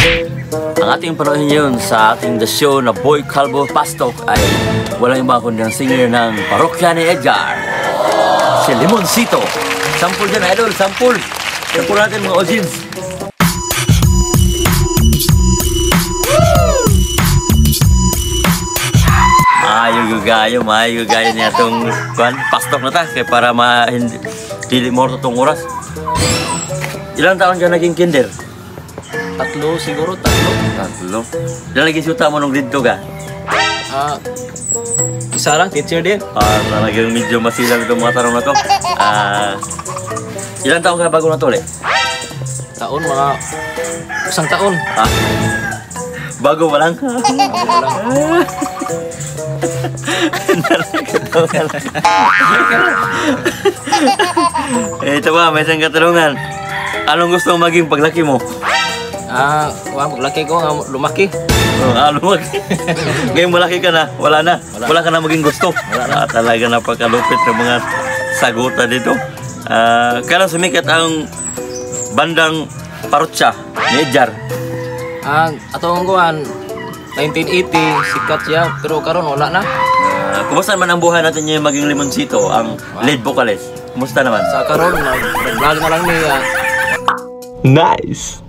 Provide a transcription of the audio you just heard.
Ang ating panoorin ngayon sa ating The Show na Boy Calvo Pastok ay walang iba kundi ang singer ng Parokya ni Edgar, si Limoncito. Sampul dyan, idol, sampul. Sampul natin, mga audience. Maayo gayo, maayo gayo niya itong kwan, pastok na ta kay para ma hindi dili morto tong oras. Ilang taon ka naging kinder? Tatlo siguro, tatlo. Tatlo. Ilang naging suta mo nung grade 2 ka? Ah, isa lang, teacher din. Ah, talagang medyo masilang itong mga tanong na to. Ah, ilang taon ka bago natuli? Taon, mga isang taon. Ah, bago pa lang? Bago pa lang. Eh, ito ba, may isang katanungan. Anong gusto mong maging paglaki mo? Ah, wa maglaki ko, nga lumaki. Oh, ah, lumaki. Ngayon malaki ka na, wala na. Wala ka na maging gusto. Wala na. Ah, talaga napakalupit ng mga sagutan dito. Ah, kailan sumikat ang bandang Parutsa ni Edgar? Ah, atong kuan 1980 sikat siya pero karon wala na. Ah, kumusta naman ang buhay natin ngayon maging Limoncito, ang lead vocalist? Kumusta naman? Sa karon nag-vlog na lang ni Nice.